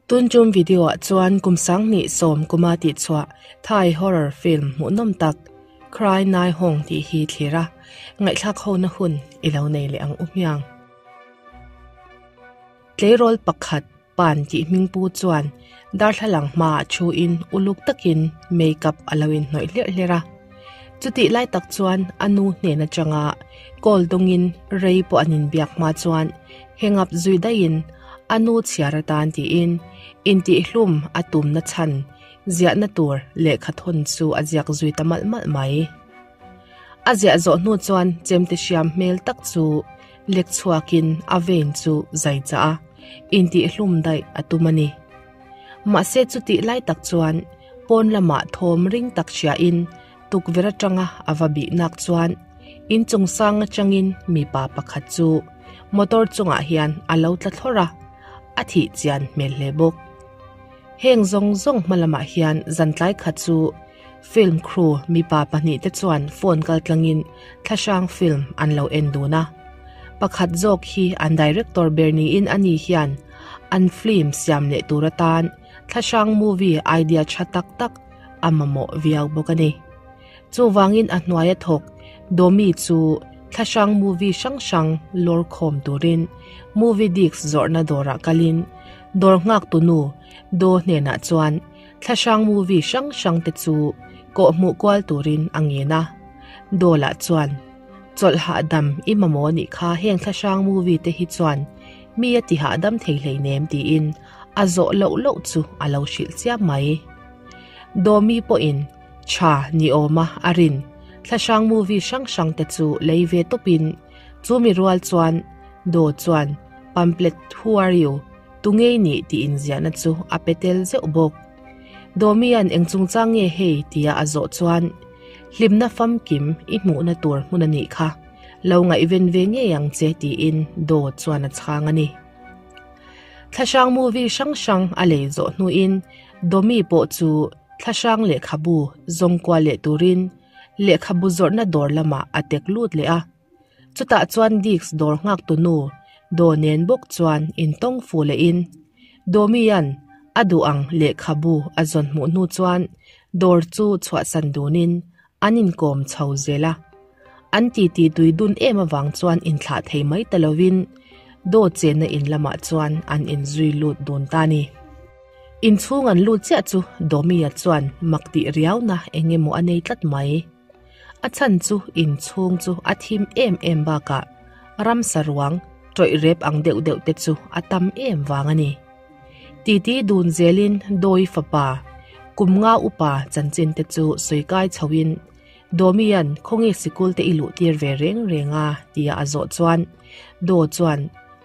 Tun tum video ah chuan kum 2010 kuma tihchhuah Thai horror film hmuhnawm tak Cry Nai Hong tih hi thlir a, ngaihthlak hona hun i lo nei leh ang u hmiang. Tleirawl pakhat Pan tih hmingpu chuan darthlalang hmaah thuin uluk takin makeup a lo inhnawih hlerh hlerh a. Chutih lai tak chuan a nu hnen atanga call dawngin rei pawh an inbiak hma chuan hang up zui daihin a nu chhiar atan tiin intihhlum a tumna chhan ziahna tur lehkha thawn chu a ziak zui ta malh malh mai. A ziah zawh hnu chuan chemte hriam hmel tak chu lek chhuakin a vein chu zai chah a, intihhlum daih a tum a ni. Mahse chutih lai tak chuan pawn lamah thawm ring tak hriain tukverh atanga a va bih nak chuan inchung sang atangin mipa pakhat chu motor chungah hian a lo tla thlawrh a, a thih chian hmel hle bawk. Heng zawng zawng hma lamah hian zan tlai khat chu Film crew mipa pahnihte chuan phone kaltlangin thlahrang film an lo en dun a. Pakhat zawk hi an director ber niin ani hian an film siam leh tur atan thlahrang movie idea tha tak tak a mamawh viau bawk a ni. Chuvangin a hnuaia thawk Domi chu thlahrang movie hrang hrang lawr khawm turin movie disc zawrhna dawrah kalin dawr nghaktu nu Do hnenah chuan Thlahrang movie hrang hrang te chu kawh hmuh kual turin a ngen a. Dawlah chuan, Chawlh hahdam i mamawh anih kha heng thlahrang movie te hi chuan mi a ti hahdam thei hleinem tiin a zawh loh loh chu a lo hrilh chiam mai. Dawmi pawhin tha ni awma a rin thlahrang movie hrang hrang te chu lei ve tawpin chu mi rual chuan Daw chuan pamphlet Who are you? Tungei nih tih inziahna chu a pe tel zeuh bawk. Dawmia'n eng chungchang nge hei tia a zawh chuan, Hlimna famkim i hmuhna tur hmun a nih kha, lo ngaihven ve ngei ang che tiin Daw chuan a chhang a ni. Thlahrang movie hrang hrang a lei zawh hnuin Dawmi pawh chu thlahrang lehkhabu zawng kual leh turin lehkhabu zawrhna dawr lamah a tek lut leh a. Chutah chuan Dix dawr nghaktu nu Daw nen bawk chuan intawng fu lehin Dawmia'n a duh ang lehkhabu a zawn hmuh hnu chuan dawr chu chhuahsan dunin an inkawm chho zel a. An titi tui dun em avang chuan inthlah thei mai ta lovin Daw chenna in lamah chuan an inzui lut dun ta ni. Inchhung an lut chiah chu Dawmia chuan mak tih riauna eng emaw a nei tlat mai. A chhan chu inchhung chu a thim em em bakah ramsa ruang tawih rep ang deuh deuh te chu a tam em vang a ni. Titi dun zelin Dawi fapa kum nga upa chanchin te chu sawi kai chhoin Dawmian khawnge sikul te i luh tir ve reng reng a tia a zawh chuan Daw chuan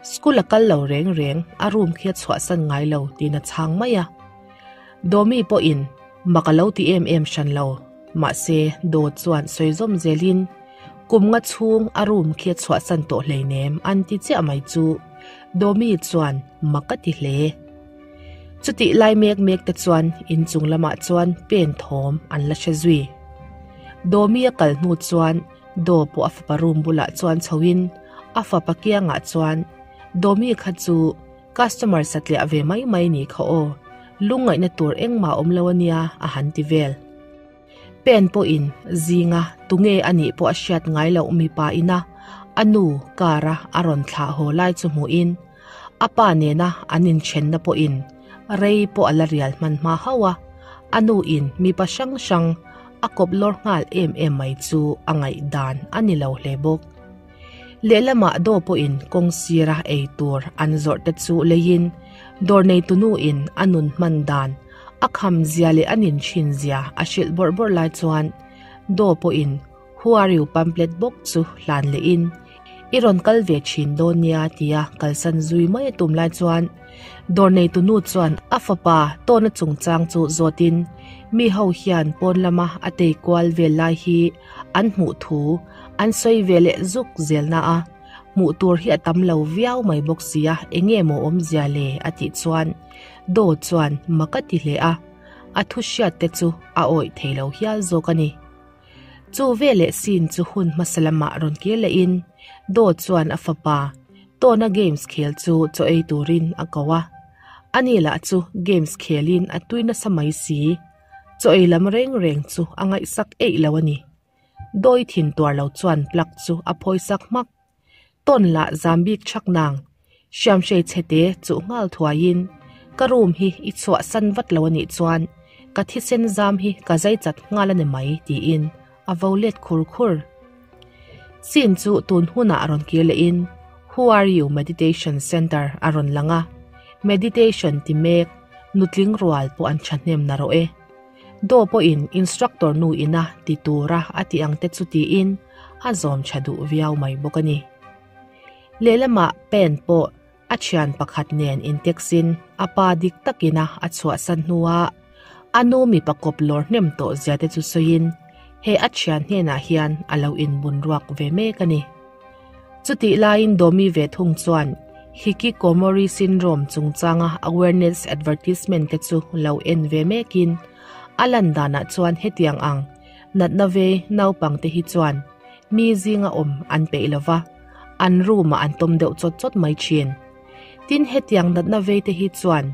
school a kal lo reng reng a room khi a chhuahsan ngai lo tiin a chhang mai a. Dawmi pawhin mak a lo ti em em hran lo. Mahse, Daw chuan sawi zawm zelin, Kum nga chhung a room khi a chhuahsan tawh hleinem an ti chiah mai chu Dawmi chuan mak a ti hle. Chutih lai mek mek te chuan inchung lamah chuan pen thawm an la hre zui. Dawmi a kal hnu chuan Daw pawh a fapa room bulah chuan chhoin a fapa kiangah chuan Dawmi kha chu Customer satliah ve mai mai ni kha aw, lungngaihna tur engmah awm lo ania a han ti vel. Pen pawhin zinga tunge a nih pawh a hriat ngai loh mipa ina a nu car a a rawn thlah haw lai chu hmuhin a pa nena an inthenna pawhin rei pawh a la rial hman hma hauh a, a nu in mipa hrang hrang a kawp lawr nghal em em mai chu a ngaihdan a ni lo hle bawk. Lehlamah daw pawhin kawng sira ei tur an zawrh te chu leiin dawr neitunu in a nun hman dan a kham zia leh a nin thin zia a hrilh bawrh bawrh lai chuan daw pawhin Who are you pamphlet bawk chu hlan lehin i rawn kal ve thin dawn nia tia kalsan zui mai a tum lai chuan dawr neitunu chuan a fapa tawna chungchang chu zawtin mi ho hian pawn lama a tei kual vel lai hi an hmuh thu An sawi ve leh zuk zel na a, hmuh tur hi a tam lo viau mai bawk sia, enge maw awmzia le a tih chuan Daw chuan mak a ti hle a, a thu hriat te chu a awih thei lo hial zawk a ni. Chu ve leh scene chu hun hmasa lamah rawn kir leh in Daw chuan a fapa Tawna games khel chu chaw ei turin a ko a. Ani lah chu games khelin a tui nasa mai si. Chaw ei lam reng reng chu a ngaihsak eih lo a ni. Dawi thin tuar lo chuan plug chu a phawisak hmak. Tawn lah zam bik chak nang. Hriamhrei chhete chuh nghal thuaiin ka room hi i chhuahsan vat lo a nih chuan ka thisen zam hi ka zai chat nghal a ni mai tiin a vo let khur khur. Scene chu tun hunah rawn kir lehin Who are you meditation center a rawn lang a, meditation ti mek nutling rual pawh an thahnem na rawh e. Daw pawhin instructor nu ina ti tura a tih ang te chu tiin a zawm tha duh viau mai bawk a ni. Lehlamah Pen pawh a thian pakhat nen intex-in a pa dik takina a chhuahsan hnuah a nu mipa kawp lawr hnem tawh zia te chu sawiin he a thian hnenah hian a lo inbun ruak ve mek a ni. Chutih laiin Domi ve thung chuan Hikikomori syndrome chungchanga awareness advertisement te chu lo en ve mekin a lan danah chuan hetiang ang natna ve naupangte hi chuan mi zinga awm an peih lo va, an room-ah an tawm deuh chawt chawt mai thin. Tin, hetiang natna veite hi chuan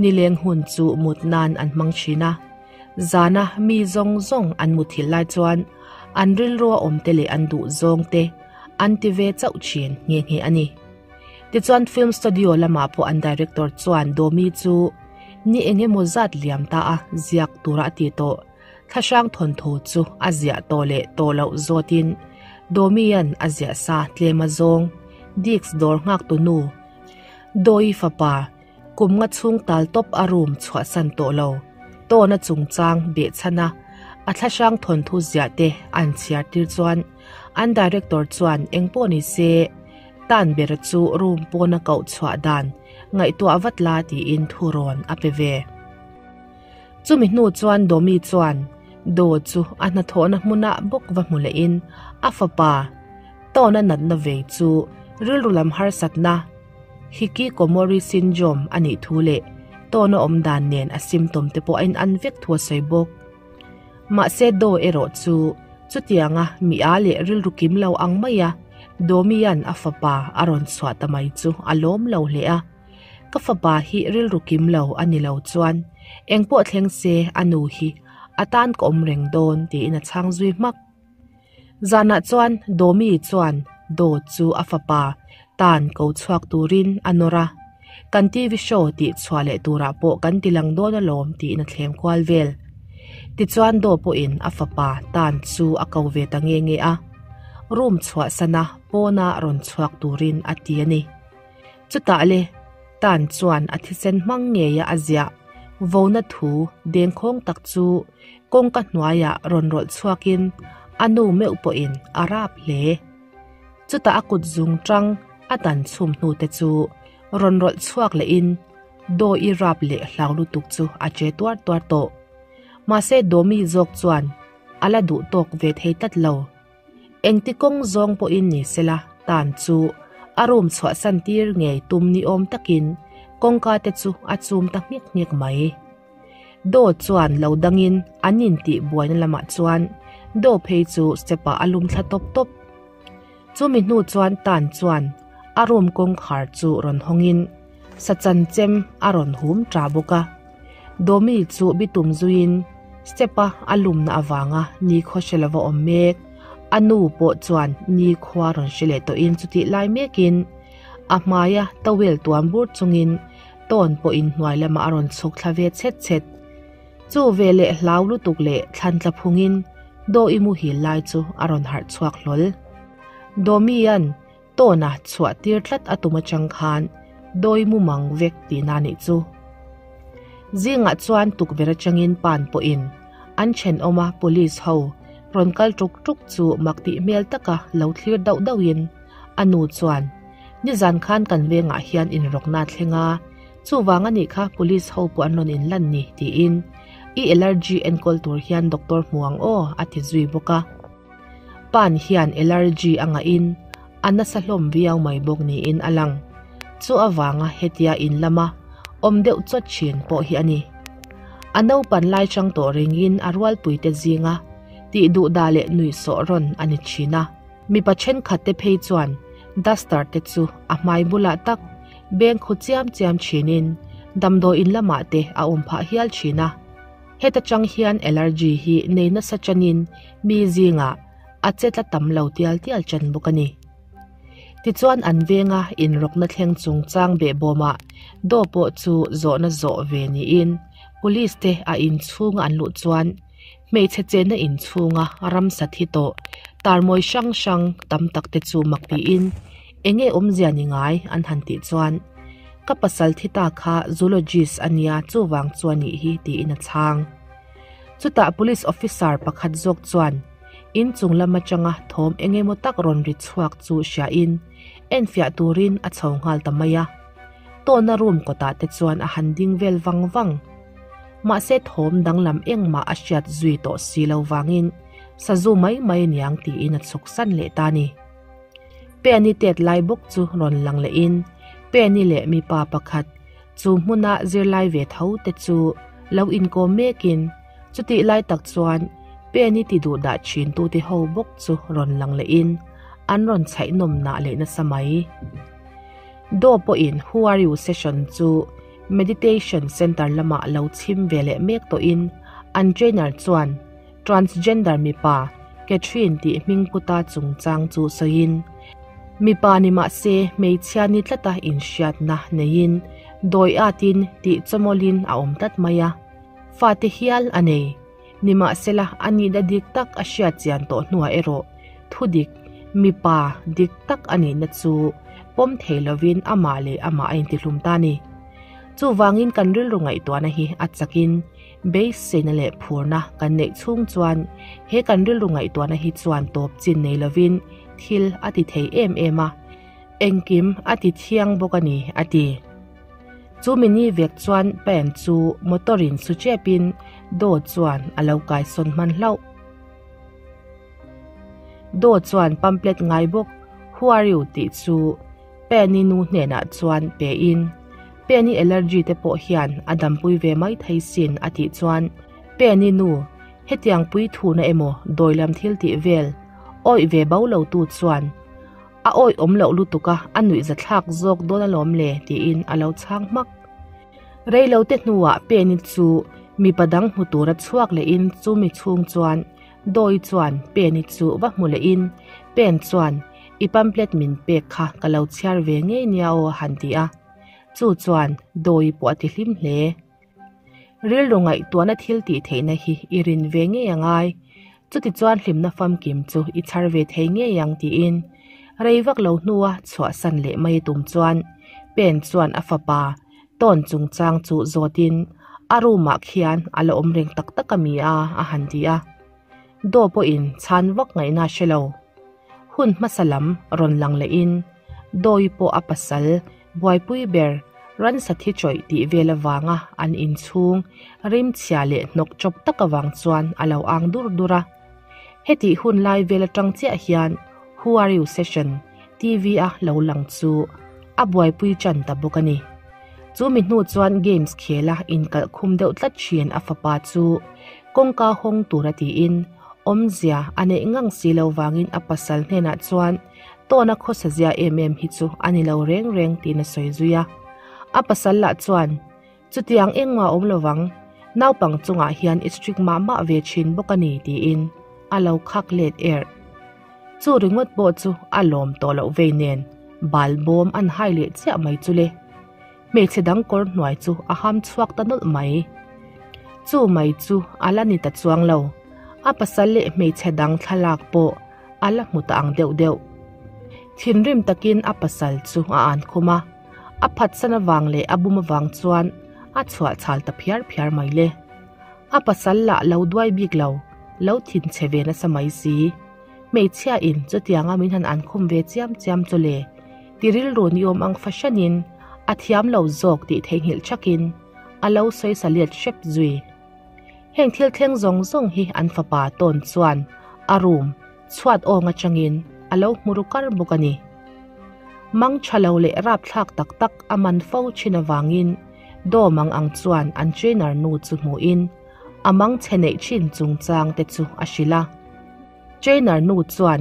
nileng hun chu mut nan an hmang thin a, zana mi zawng zawng an muthilh lai chuan an rilrua awmte leh an duh zawngte an ti ve chauh thin nghe nghe a ni. Tichuan film studio lamah pawh an director chuan Domi chu ni eng emaw zat liam ta a ziak tura a ti tawh. Thlahrang thawnthu chu a ziah tawh leh tawh loh zawtin Domian a ziah sa tlem a zawng, Dix dawr nghaktu nu, Doyi fapa, kum nga chhung tal tawp a room chhuahsan tawh lo, Tawna chungchang behchhana a thlahrang thawnthu ziah te an chhiar tir chuan an director chuan engpawh ni se tan ber chu room pawna koh chhuah dan ngaihtuah vat la tiin thurawn a pe ve. Chumi hnu chuan Domi chuan Do chu a hnathawhna hmunah bawk va hmu lehin a fapa Tawna natna vei chu rilru lam harsatna Hikikomori syndrome a nih thu leh Tawna awm dan nen a symptom te pawh a inan vek thu a sawi bawk. Mahse Do erawh chu chutianga mi a leh rilru kim lo ang maia Domian a fapa a rawn chhuah ta mai chu a lawm lo hle a. Ka fapa hi rilru kim lo a ni lo chuan engpawh thleng se a nu hi a tan ka awm reng dawn tiin a chhang zui hmak. Zanah chuan Domi chuan Daw chu a fapa tan ko chhuak turin a nawr a, kan TV show tih chhuah leh turah pawh kan ti lang dawn alawm tiin a thlem kual vel. Tichuan Daw pawhin a fapa tan chu a ko ve ta nge nge a, room chhuahsana pawna rawn chhuak turin a ti a ni. Chutah le, Tan chuan a thisen hmang ngeia a ziah vona thu dengkhawng tak chu kawngka hnuaiah rawn rawlh chhuakin a nu meuh pawhin a rap hle. Chutah a kut zung tang a dan chhum hnu te chu rawn rawlh chhuak lehin Dawi rap leh hlau lutuk chu a che tuar tuar tawh. Mahse Dawmi zawk chuan a la duh tawk ve thei tlat lo. Engti kawng zawng pawhin ni sela tan chu a room chhuahsan tir ngei tum ni awm takin kawngka te chu a chum ta nghek nghek mai. Daw chuan lo dangin an intih buaina lamah chuan Daw phei chu step ah a lum thla tawp tawp. Chumi hnu chuan tan chuan a room kawngkhar chu rawn hawngin sachan chem a rawn hum ta bawk a. Dawmi chu bitum zuiin step a a lumna avanga nikhua hre lova awm mek. A nu pawh chuan nikhua rawn hre leh tawhin chutih lai mekin a hmaia towel tuam bur chungin tawn pawhin hnuai lamah a rawn chhuk thla ve chhet chhet. Chu ve leh hlau lutuk leh thlan tla phungin Dawi muhil lai chu a rawn harh chhuak hlawl. Dawmian Tawna chhuah tir tlat a tum atang khan dawi mumang vek tihna nih chu. Zingah chuan tukverh atangin pan pawhin an thenawma police ho rawn kal tuk tuk chu mak tih hmel taka lo thlir dauh dauhin a nu chuan nizan khan kan vengah hian inrawkna a thleng a, chuvang a nih kha police ho pawh an rawn inlan ni tiin i allergy enkawl tur hian doctor hmu ang aw a ti zui bawk a. Pan hian allergy a ngahin a nasa hlawm viau mai bawk niin a lang. Chu avanga hetia in lama awm deuh chawt thin pawh hi a ni. A naupan lai chang tawh ringin a rualpuite zinga tih duh dah leh nuihsawh rawn a ni thin a. Mipa thenkhat te phei chuan duster te chu a hmai bulah tak beng khu chiam chiam thinin Damdawiin lamah te a awm phah hial thin a. Heta tang hian allergy hi nei nasa chanin mi zingah a che tla tam lo tial tial chan bawk a ni. Tichuan an venga inrawkna thleng chungchang behbawmah Do pawh chu zawhna zawh ve niin Police te a inchhunga an luh chuan hmeichhe chenna inchhunga ramsa thi tawh tarmawi hrang hrang tam tak te chu mak tiin enge awmzia ni ngai an han tih chuan ka pasal thi ta kha zoologist a nia chuvang chu a nih hi tiin a chhang. Chutah police officer pakhat zawk chuan inchung lam atanga thawm eng emaw tak rawn ri chhuak chu hriain enfiah turin a chho nghal ta mai a. Tawna room kawtah te chuan a han ding vel vang vang. Mahse thawm danglam engmah a hriat zui tawh si lo vangin sazu mai mai aniang tiin a chhuk san leh ta a ni. Penny tet lai bawk chu rawn lang lehin Penny leh mipa pakhat chu hmuna zirlai ve tho te chu lo inkawm mekin chutih lai tak chuan Penny ti duh dah thin tute ho bawk chu rawn lang lehin an rawn chhaih nawm nah leh nasa mai. Do pawhin Who are you session chu meditation center lamah lo chhim ve leh mek tawhin an trainer chuan Transgender mipa Catherine tih hming puta chungchang chu sawiin, Mipa ni mah se hmeichhia ni tlata inhriatna neiin dawi atin tih chawmawlin a awm tlat mai a, fate hial a nei. Nimahsela a nihna dik tak a hriat chian tawh hnuah erawh thudik mipa dik tak a nihna chu pawm thei lovin amah leh amah a intihlum ta a ni. Chuvangin kan rilru ngaihtuahna hi a chakin Beiseina leh phurna kan neih chhung chuan he kan rilru ngaihtuahna hi chuan tawp chin nei lovin thil a ti thei em em a, engkim a ti thiang bawk a ni, a ti. Chu mini vek chuan Pen chu motor in su chepin Daw chuan a lo kaisawn hman hlauh. Daw chuan pamphlet ngai bawk Who are you tih chu Penny nu hnenah chuan pe in, Penny allergy te pawh hian a dampui ve mai thei sin a tih chuan Penny nu hetiang pui thuna emaw dawilam thil tih vel awih ve bo lo tu chuan a awih awm loh lutuk a a nuih zathlak zawk dawn alawm le tiin a lo chhang hmak. Reilo te hnuah Penny chu mipa dang hmu tura chhuak lehin chumi chhung chuan Dawi chuan Penny chu va hmu lehin Pen chuan I pamphlet min pek kha ka lo chhiar ve ngei nia aw a han ti a. Chu chuan Dawi pawh a ti hlim hle. Rilru ngaihtuahna thil tih theihna hi i rin ve ngei a ngai. Chutichuan hlimna famkim chu i chhar ve thei ngei ang tiin rei vak lo hnua chhuahsan leh mai a tum chuan Pen chuan a fapa tawn chungchang chu zawtin a room ah khian a la awm reng tak tak a mi a a han ti a. Daw pawhin chhan vak ngaihna a hre lo. Hun hmasa lam rawn lang lehin Dawi pawh a pasal buaipui ber ransa thi chawih tih vel avanga an inchhung rimchhia leh hnawk chawp tak avang chuan a lo ang dur dur a. Hetih hun lai vel atang chiah hian Who are you session TV a lo lang chu a buaipui tan ta bawk a ni. Chu mi hnu chuan games khela inkalh khum deuh tlat thin a fapa chu kawngka hawng tura tiin awmzia a neih ngang si lo vangin a pasal hnenah chuan tawna khawsa zia em em hi chu a ni lo reng reng tiin a sawi zui a. A pasal lah chuan chutiang engmah awm lovang, naupang chungah hian i strict mah mah ve thin bawk a ni tiin a lo khak let erh. Chu ringawt pawh chu a lawm tawh loh vei nen bal bawm an hai leh chiah mai chu le. Hmeichhe dang kawr hnuai chu a ham chhuak ta nawlh mai. Chu mai chu a la ni ta chuang lo. A pasal leh hmeichhe dang thlalak pawh a la hmu ta ang deuh deuh. Thinrim takin a pasal chu a an khum a, a phatsan avang leh a bum avang chuan a chhuah chhal ta phiar phiar mai le. A pasal lah lo duai bik lo, lo thin chhe ve nasa mai si. Hmeichhia in chutianga min han an khum ve chiam chiam chu le, ti rilru ni awm ang fahranin a thiam lo zawk tih theihnghilh thakin a lo sawi sa let hrep zui. Heng thil thleng zawng zawng hi an fapa tawn chuan a room chhuat awng atangin a lo hmu ru kar bawk a ni. Mang tha lo leh rapthlak tak tak a man fo thin avangin Dawm ang ang chuan an trainer nu chu hmuhin a mang chhe neih thin chungchang te chu a hrilh a. Trainer nu chuan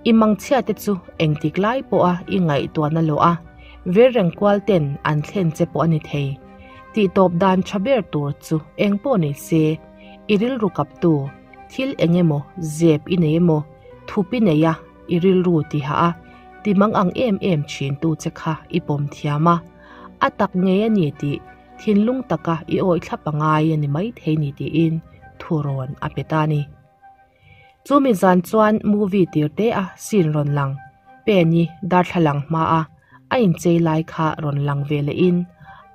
i mangchhia te chu engtik lai pawha i ngaihtuahna lawh a, vir reng kual ten an thlen che pawh a ni thei. Tihtawp dan tha ber tur chu eng pawh nei se, i rilru kaptu thil eng emaw zep i nei emaw thup i nei a, i rilru tiha a timang ang em em thintu che kha i pawm thiam a, a tak ngei a ni tih thinlung taka i awih thlap a ngai a ni maithei ni tiin thurawn a pe ta a ni. Chumi zan chuan movie tir te a scene rawn lang, Penny darthlalang hmaa a inchei lai kha rawn lang ve lehin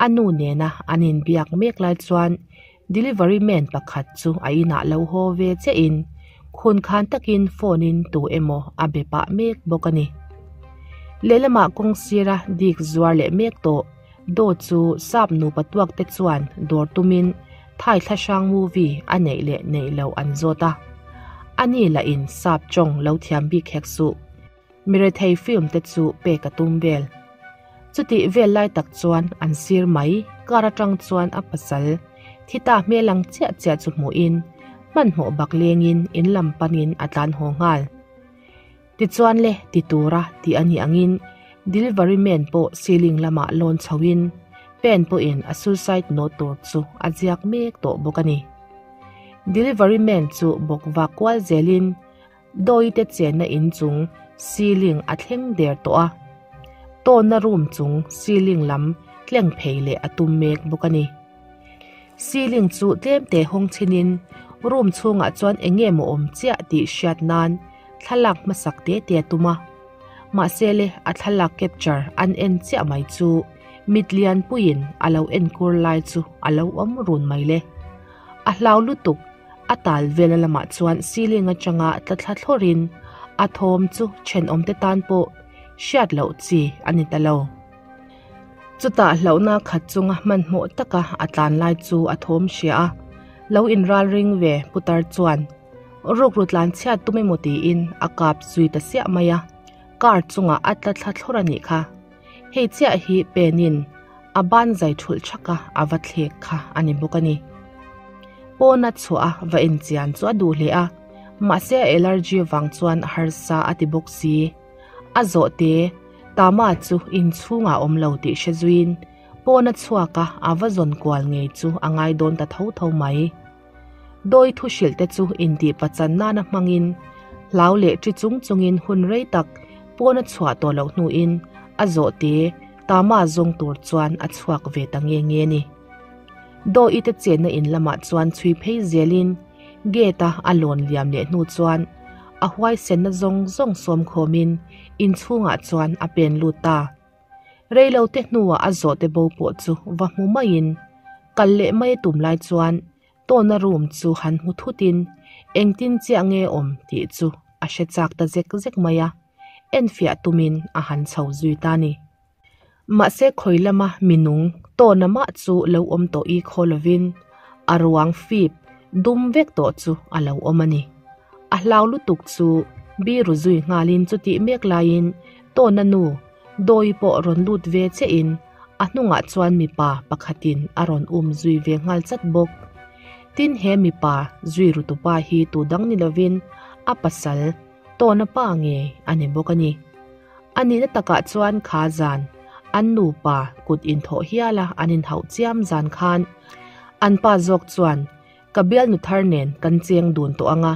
a nu nena an inbiak mek lai chuan delivery man pakhat chu a inah lo haw ve chiahin khun khan takin phone in tu emaw a be pah mek bawk a ni. Lehlamah kawng sira dik zuar leh mek tawh Dawt chu sap nupa tuak te chuan dawr tumin Thai thlahrang movie a neih leh neih loh an zawt a. Ani lahin sap tawng lo thiam bik hek suh. Mirethei film te chu pek a tum vel. Chutih vel lai tak chuan an sir mai kar atang chuan a pasal thi ta hmel ang chiah chiah chu hmuhin hmanhmawh bak lengin in lam panin a tlan haw nghal. Tichuan le ti tura tih a nih angin delivery man pawh ceiling lamah lawn chhoin pen pawhin a suicide note tur chu a ziak mek tawh bawk a ni. Delivery man chu bawk vak kual zelin Dawite chenna inchung ceiling a thleng der tawh a, tawnna room chung ceiling lam tleng phei leh a tum mek bawk a ni. Ceiling chu tlemte hawng chhinin room chhungah chuan eng nge maw awm chiah tih hriat nan thlalak hmasak te te a tum a, mahse le a thlalak capture an en chiah mai chu mit lian puiin a lo enkur lai chu a lo awm run mai le. A hlau lutuk, a tal velna lamah chuan ceiling atanga tla thla thlawrin a thawm chu thenawmte tan pawh hriat loh chi a ni ta lo. Chutah hlauhna khat chunga hmanhmawh taka a tlan lai chu a thawm hria a, lo inralring ve putar chuan Rukru tlan chhiat tum emaw tiin a kap zui ta siah mai a, car chungah a tla thla thlawr a nih kha. Hei chiah hi penin a ban zai thulh thak a, a va thlek kha a ni bawk a ni. Pawna chhuah a va enchian chu a duh hle a, mahse a allergy vang chuan harsa a ti bawk si. A zawh te, Tama chu inchhungah a awm lo tih hre zuiin pawna chhuak a a va zawn kual ngei chu a ngai dawn ta tho tho mai. Dawi thu hrilh te chu intih pachan nana hmangin hlau leh ṭi chung chungin hun rei tak pawn a chhuah tawh loh hnuin a zawhte Tama zawng tur chuan a chhuak ve ta nge nge ni. Dawi te chenna in lamah chuan chhui phei zelin gate a a lawn liam leh hnu chuan a huaisenna zawng zawng sawm khawmin inchhungah chuan a pen lut ta. Reilote hnuah a zawhte bo pawh chu va hmu maiin kal leh mai a tum lai chuan tawna room chu han hmu thutin engtin chiah nge awm tih chu a hre chak ta zek zek mai a, enfiah tumin a han chho zui ta ni. Mahse khawi lama minung tawna mah chu lo awm tawh i khaw lovin a ruang fip dum vek tawh chu a lo awm a ni. A hlau lutuk chu biru zui nghalin chutih mek laiin tawna nu Dawi pawh rawn lut ve chiahin a hnungah chuan mipa pakhatin a rawn um zui ve nghal chat bawk. Tin he mipa zui rutupa hi tu dang ni lovin a pasal tawna pa ngei a ni bawk a ni. A nihna takah chuan kha zan an nupa kut inthawh hiala an inhauh chiam zan khan an pa zawk chuan Ka bialnu thar nen kan cheng dun tawh ang a,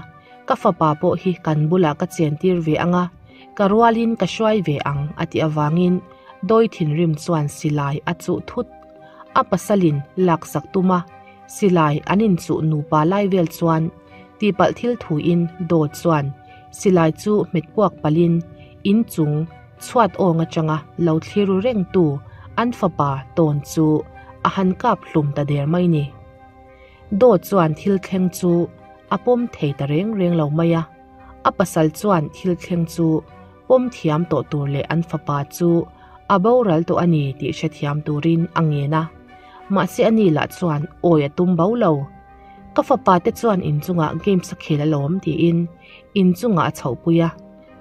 ka fapa pawh hi kan bulah ka chentir ve ang a, ka rualin ka hruai ve ang a tih avangin Dawi thinrim chuan silai a chuh thut. A pasalin laksak tum a, silai an inchuh nupa lai vel chuan tihpalh thil thuin Daw chuan silai chu hmet puak palhin inchung chhuat awng atanga lo thlir ru rengtu an fapa tawn chu a han kap hlum ta der mai ni. Daw chuan thil thleng chu a pawm thei ta reng reng lo mai a, a pasal chuan thil thleng chu pawm thiam tawh tur leh an fapa chu a boral tawh a ni tih hrethiam turin a ngen a. Mahse ani lah chuan awi a tum bo lo. Ka fapa te chuan inchungah games a khel alawm tiin inchungah a chhohpui a,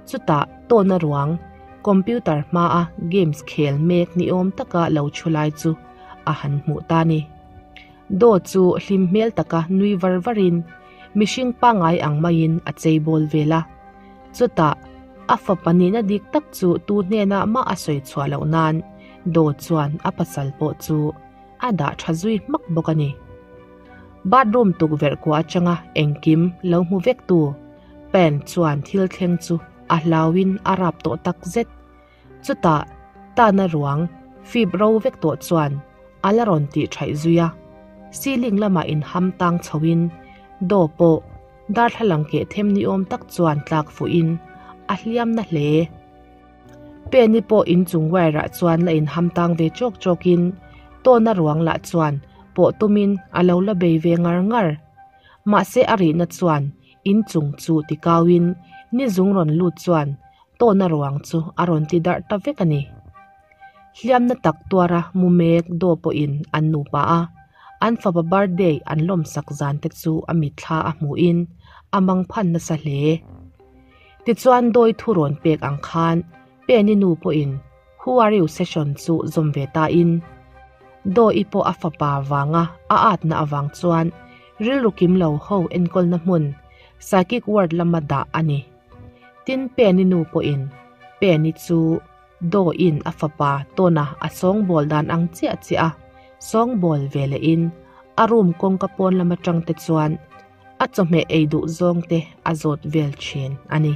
chutah tawna ruang computer hmaa games khel mek niawm taka lo thu lai chu a han hmuh ta ni. Daw chu hlim hmel taka nui var varin mihring pangngai ang maiin a chei bawl vel a. Chutah, a fapa nihna dik tak chu tu hnenah mah a sawi chhuah loh nan Daw chuan a pasal pawh chu a dah tha zui hmak bawk a ni. Bathroom tukverh kua atanga engkim lo hmu vek tu Pen chuan thil thleng chu a hlauin a rap tawh tak zet. Chutah Tana ruang fip ro vek tawh chuan a la rawn tih thaih zui a, ceiling lamah inham tang chhoin door pawh darthlalang keh them ni awm tak chuan tlak fuhin a hliam na hle. Penny pawh inchung wire ah chuan la inham tang ve chawk chawkin Tawna ruang lah chuan pawh tumin a lo la bei ve ngar ngar. Mahse a rihna chuan inchung chu tikauin ni zung rawn lut chuan Tawna ruang chu a rawn ti darh ta vek a ni. Hliamna tak tuara mu mek daw pawhin an nupa a, an fapa birthday an lawmsak zan te chu a mitthla a hmuhin a mangphan nasa hle. Tichuan dawi thu rawn pek ang khan Penny nu pawhin Who are you session chu zawm ve tain Dawi pawh a fapa vanga a atna avang chuan rilru kim lo ho enkawlna hmun psychic ward lama dah a ni. Tin Penny nu pawhin Penny chu Dawiin a fapa tawna a sawngbawl dan ang chiah chiah a sawngbawl ve lehin a room kawngka pawn lam atang te chuan a chawhmeh ei duh zawng te a zawt vel thin a ni.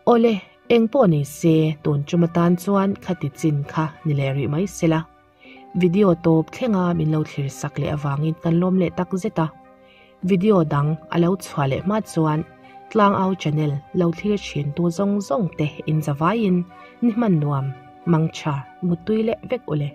Awle, eng pawh ni se tun tum atan chuan khati chin kha ni leh rih mai sela. Video tawp thlenga min lo thlir sak leh avangin kan lawm leh tak zet a. Video dang a lo chhuah leh hma chuan Tlangau channel lo thlir thin tu zawng zawng te in zavaiin ni hman nuam, mangtha, muttui leh vek ule.